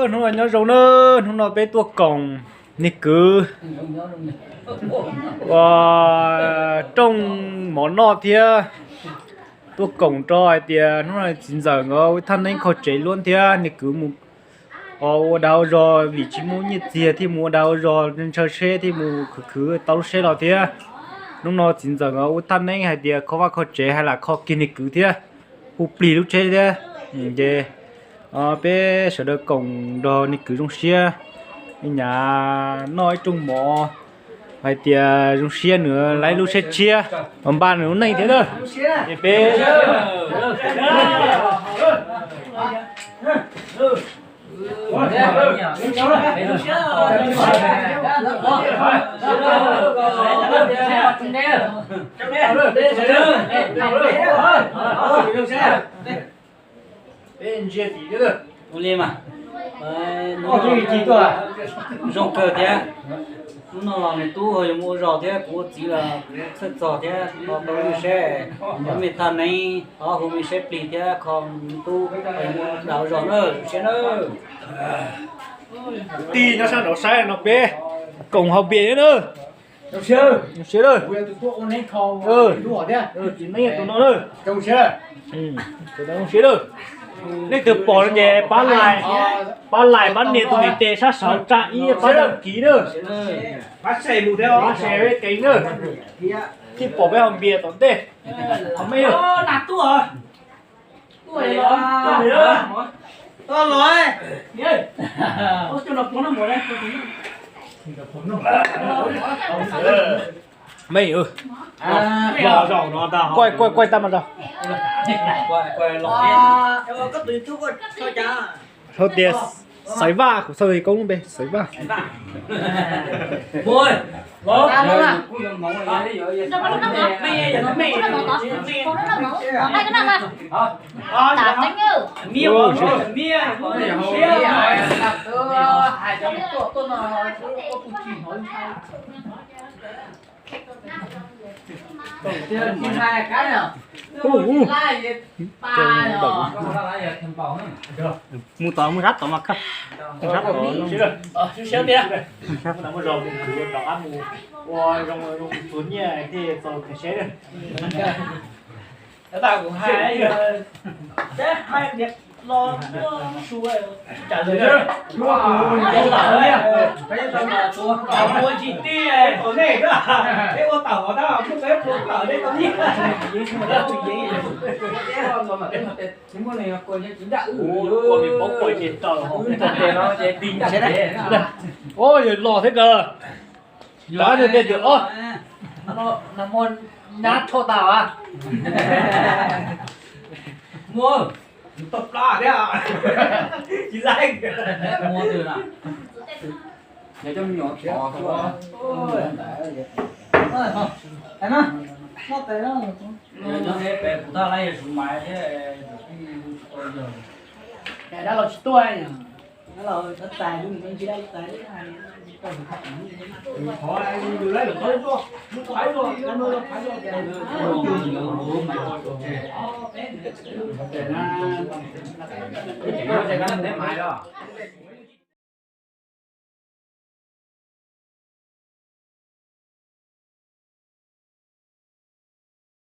Hnub no nyob zoo na, hnub no peb tuaj koom niag kwv ua rooj mov noj thiab tuaj koom rau hais tias hnub no txiv ntxawm nkawd ua thaj neeb kho tsev luab thiab niag kwv mus ua dag ua zog vim tsis muaj nyiaj txiag thiaj mus ua dag ua zog ntshaw seb thiaj mus khwv khwv tau lub seb los thiab. Hnub no txiv ntxawm nkawd ua thaj neeb hais tias kho vaj kho tsev hais lam kho kiag niag kwv thiab hu plig lub tsheb thiab. Ces peb sawv daws koom nrog niag kwv zoo siab, nyab noj ib rooj mov hais tias zoo siab nws lawv lub siab tshiab, npaj nws lub neej thiab na. Es peb Ua li mas, zoo kawg thiab. Hnub no los nws tub ho yuav mus ua zog thiab kuv ua txiv los kuv txhawj txog thiab, ho tau lub seb cov me thaj neeb ho hu me seb plig thiab kho nws tub dag ua zog na, zoo siab na. Kwv tij nyob sab nraud saib no peb koom haus npias thiab na. Zoo siab lawm. Txiv neeb tus no lawm. Zoo siab lawm. Nej twg pom no ces pab like, pab like pab nias tus ntiv tes sab saud tsa ib pab đăng ký na. Pab share kev na. Thiaj pom peb haus npias tom ntej. Mej, quay, quay, quay tag mas rau. Sau tias Xaiv Vaj, kuv sau koob npe Xaiv Vaj. Mus tod mus sab tod mas khawb. Sab tod. Ua zoo tus nyiaj thiaj txaus khaws seb. Ua yog los thiab kawg. Cov nws tias tias os, nag hmo nyab tshuaj tas as. Muaj, tau plab thiab. Tsis laib. Dab laug tsis tuaj.